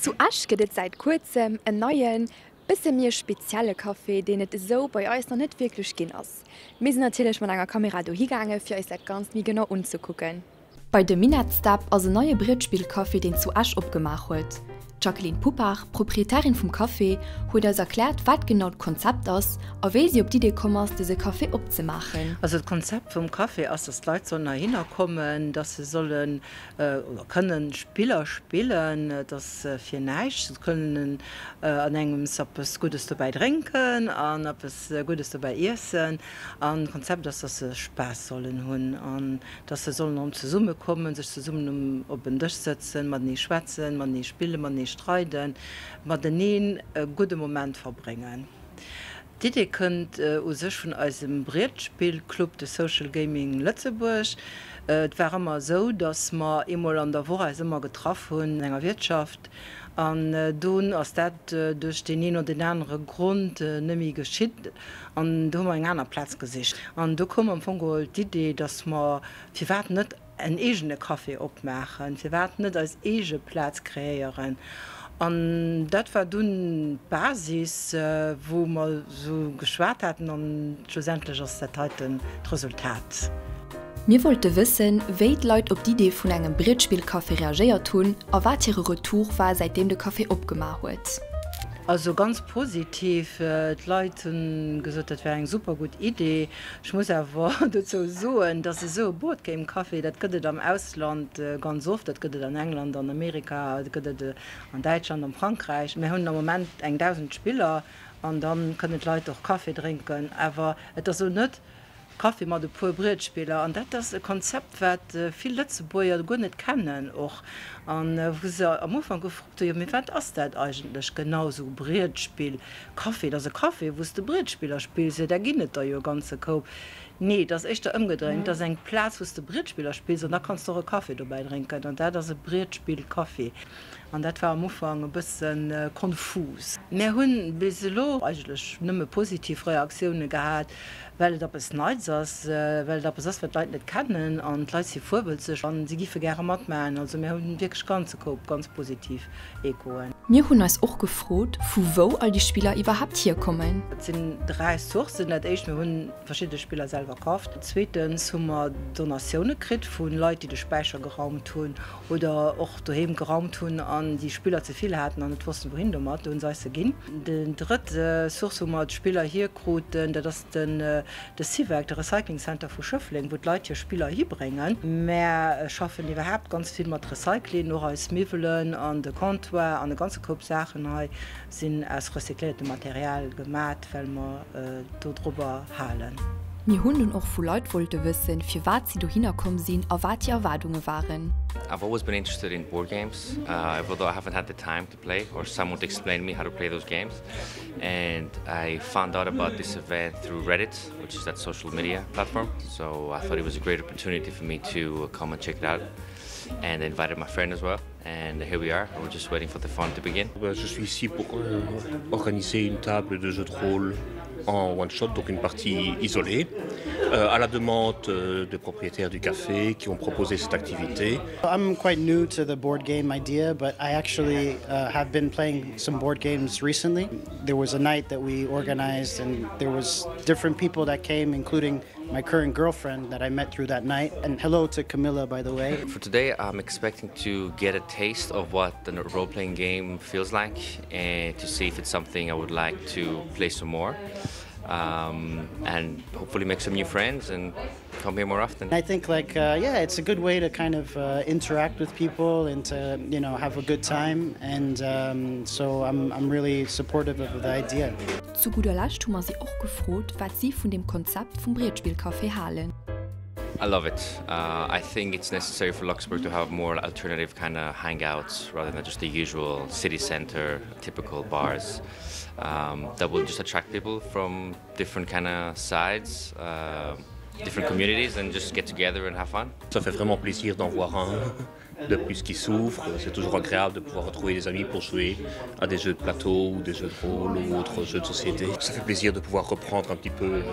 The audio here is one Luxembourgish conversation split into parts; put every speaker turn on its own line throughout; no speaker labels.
Zu Esch gëtt et säit kuerzem en neien, bësse méi e spezielle Café, deen et esou bei eis nach net wierklech ginn ass. Mir sinn natierlech mat enger Kamera dohi gaange fir eis dat Ganzt méi genau unzekucken. Bei The Minett Step ass en neie Brietspillcafé, deen zu Esch opgemaach huet. D'Jacqueline Poupard, Proprietärin vum Café, huet eis erkläert, wat genau d'Konzept ass a wéi si op d'Idee komm ass, dëse Café opzemaachen.
Also d'Konzept vum Café ass, dass d'Leit sollen heihinner kommen, dass se sollen oder kënnen Spiller spillen. Et ass fir näischt. Se kënnen an engems eppes Guddes dobäi drénken an eppes Guddes dobäi iessen. An d'Konzept ass, dass se Spaass sollen hunn an dass se sollen erëm zesumme kommen, sech zesummen op en Dësch sëtzen, matenee schwätzen, matenee spillen, matenee streiden, mateneen e gudde Moment verbréngen. D'Idee kënnt u sech vun eisem Brietspillclub, de Social Gaming Lëtzebuerg. Et war ëmmer esou, dass mer eemol an der Woch eis ëmmer getraff hunn an enger Wiertschaft an dunn ass dat duerch deen een oder deen anere Grond net méi geschitt. An do hu mer eng aner Plaz gesicht. An do koum am Fong geholl d'Idee, dass mer, firwat net en eegene Café opmaachen, firwat net eis eege Plaz kreéieren. An dat war dunn d'Basis, wou mer esou geschwat haten. An schlussendlech ass dat heiten d'Resultat.
Mir wollte wëssen, wéi d'Leit op d'Idee vun engem Brietspillcafé reagéiert hunn a wat hire Retour war, säitdeem de Café opgemaach huet.
Also ganz positiv. D'Leit hunn gesot, dat wär eng super gutt Idee. Ech muss awer dozou soen, dass esou e Boardgame Café, dat gëtt et am Ausland ganz oft, dat gëtt et an England, an Amerika, dat gëtt et an Däitschland, am Frankräich. Mir hunn am Moment eng 1.000 Spiller an da kënnen d'Leit och Café drénken. Awer et ass elo net Café mat e puer Brietspiller, an dat ass e Konzept, wat vill Lëtzebuerger guer net kennen och, an wou se am Ufank gefrot hunn, jo mee wat ass dat eigentlech genau, esou e Brietspill Café, dat ass e Café wou s de Brietspiller spills, jo där ginn et der jo e ganze Koup. Nee, et ass éischter ëmgedréint, et ass eng Plaz wou s de Brietspiller spills an da kanns de och e Café dobäi drénken, an dat ass e Brietspill Café. An dat war am Ufank e bësse konfus. Mär hunn bis elo eigentlech nëmme positiv Reaktioune gehat, well et eppes Neits ass, well et eppes ass, wat d'Leit net kennen. An d'Leit si fuerwëlzeg an si giffe gäre matmaachen. Also mär hunn wierklech ganze Koup ganz positiv Echoen.
Mir hunn eis och gefrot, vu wou all déi Spiller iwwerhaapt hierkommen.
Et sinn 3 Sourcen. Dat éischt, mir hunn verschidde Spiller selwer kafft. Zweetens hu mer Donatioune kritt vu Leit, déi de Späicher geraumt hunn oder och doheem geraumt hunn an déi Spiller ze vill haten an net wossten wouhin domat, do hunn se eis se ginn. Den drëtt Source wou mer d'Spiller hierkruten, dat ass den de CIVEC, de Recycling Center vu Schëffleng, wou d'Leit hir Spiller hibréngen. Mär schaffen iwwerhaapt ganz vill mat Recycling, och eis Miwwelen an de Comptoir an e ganze Koup Saachen hei sinn aus recycléiertem Material gemat, well mer dodrobber halen.
Mir hunn dunn och vu Leit wollte wëssen, firwat si dohinner komm sinn a wat hir Erwaardunge waren.
I've always been interested in board games, although I haven't had the time to play or someone to explain me how to play those games. And I found out about this event through Reddit, which is that social media platform. So I thought it was a great opportunity for me to come and check it out and I invited my friend as well. And here we are, we're just waiting for the fun to begin.
Je suis ici pour euh, organiser une table de jeu de rôle en one shot, donc une partie isolée, euh, à la demande euh, des propriétaires du café qui ont proposé cette activité.
I'm quite new to the board game idea, but I actually uh, have been playing some board games recently. There was a night that we organized and there was different people that came, including my current girlfriend that I met through that night. And hello to Camilla, by the way.
For today, I'm expecting to get a taste of what the role-playing game feels like and to see if it's something I would like to play some more. Um, and hopefully make some new friends and come here more often.
I think like uh, yeah, it's a good way to kind of uh, interact with people and to you know have a good time and um, so I'm, I'm really supportive of the idea.
Zu gudder Lescht hu mer si och gefrot, wat si vun dem Konzept vum Brietspillcafé halen.
I love it. Uh, I think it's necessary for Luxembourg to have more alternative kind of hangouts rather than just the usual city center typical bars um, that will just attract people from different kind of sides, uh, different communities and just get together and have fun.
Ça fait vraiment plaisir d'en voir un de plus qui s'ouvre. C'est toujours agréable de pouvoir retrouver des amis pour jouer à des jeux de plateau ou des jeux de rôle ou autres jeux de société. Ça fait plaisir de pouvoir reprendre un petit peu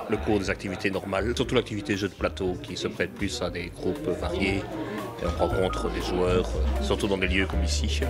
le cours des activités normales, surtout l'activité jeu de plateau qui se prête plus à des groupes variés et on rencontre des joueurs, surtout dans des lieux comme ici.